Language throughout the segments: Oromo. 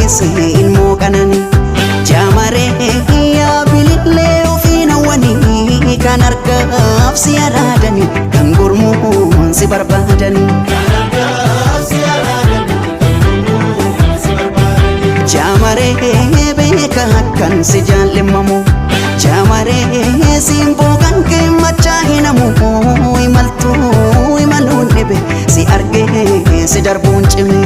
deesse ilmoo qananii. Jaamaree yaa bilillee ofiin hawwanii kan argaaf si araadanii kan gurmuun si barbaadanii. Jaamaree beeka akkan si jaallemmamu jaamaree simboo kan kee machaa hinamu imaltuu imaluun dhibe si argee si darbuun cime.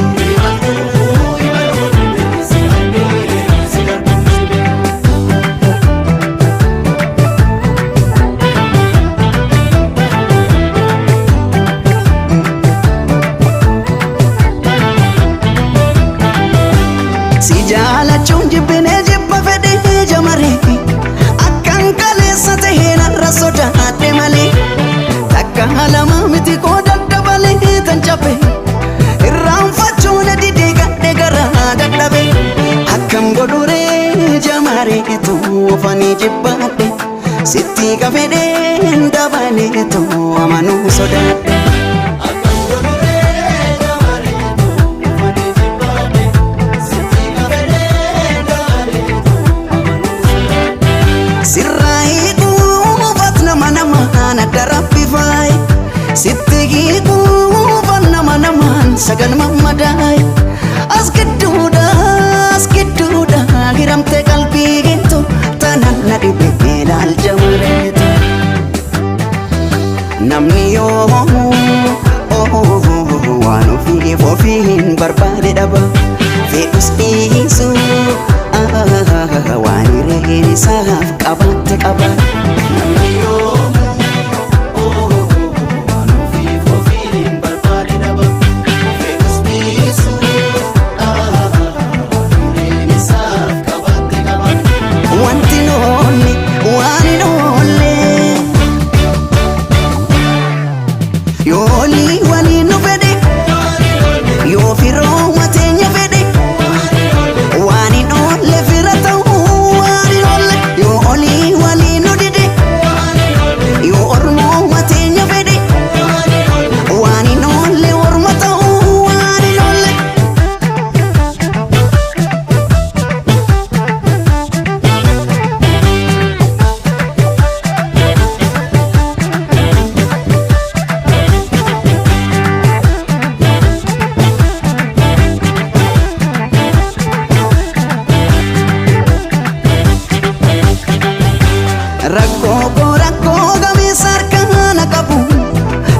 Si jaalachuun jibbinee jibba fedhee jamaree akkan kaleessa tahee narra sodaadhe malee takka lama miti koo daddabalee tan cabe irraanfachuun didee gadhe garaa dadhabe akkam godhuree jamareetu ofanii jibbaadhe sitti kafedheen dabaleetu amanuu sodaadhe. Sirraa hiikuufat nama namaan adda rabbi faaye sitti hiikuufat nama namaan sagal mammadaa'e as gidduudha as gidduudha hiramte qalbii geettu tanan na dhibe ilaal jamareetu. Namni yoo waan ofiif ofiin barbaade dhaba fedhus dhiisu waan hireen isaaf qabaatte qaba. Namni yoomuu waan ofiif ofiin barbaade dhaba. Fedhus dhiisu waan hireen isaaf qabaatte qaba. Wanti noonni waan hin oolle yoo olii waliin nu fedhe yoo firooma teenya fedhe waan hin oolle fira ta'uu waan hin oolle yoo olii waliin nu dide yoo ormooma teenya fedhe waan hin oolle orma ta'uu waan hin oolle. Rakkoo koo rakkoo gameessa harkaa na qabu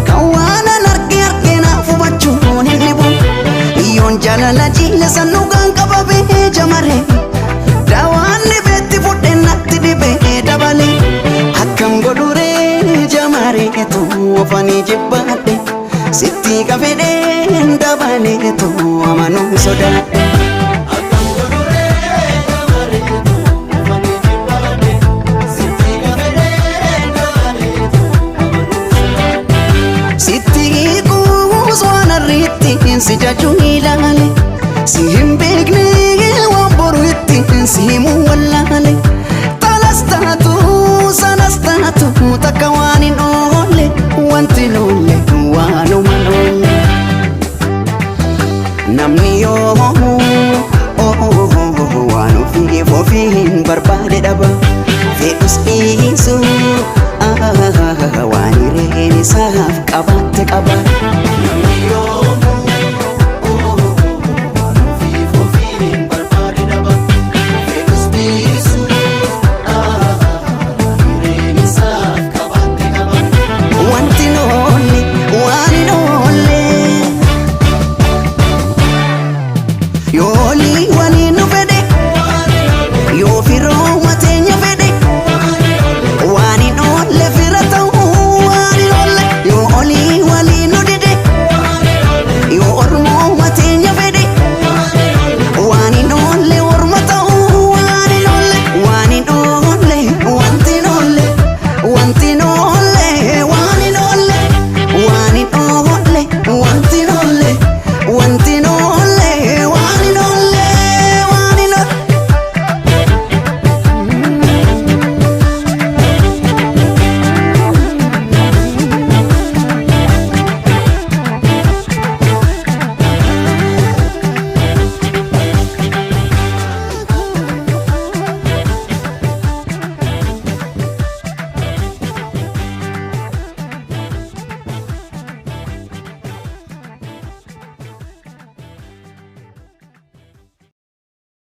kan waan an arge arge naaf hubachuun hin dhibu yoon jaalala jiila san dhugaan qabamee jamare daawaan dhibeetti fudhe natti dhibee dabale akkam godhuree jamareetu ofanii jibbaadhe sitti kafedheen dabaleetu amanuu sodaadhe. Akkam godhuree jamareetu ofanii jibbaadhe sitti kafedheen dabaleetu amanuu sodaadhe. Sitti hiikuus waan arriitti si jajuu.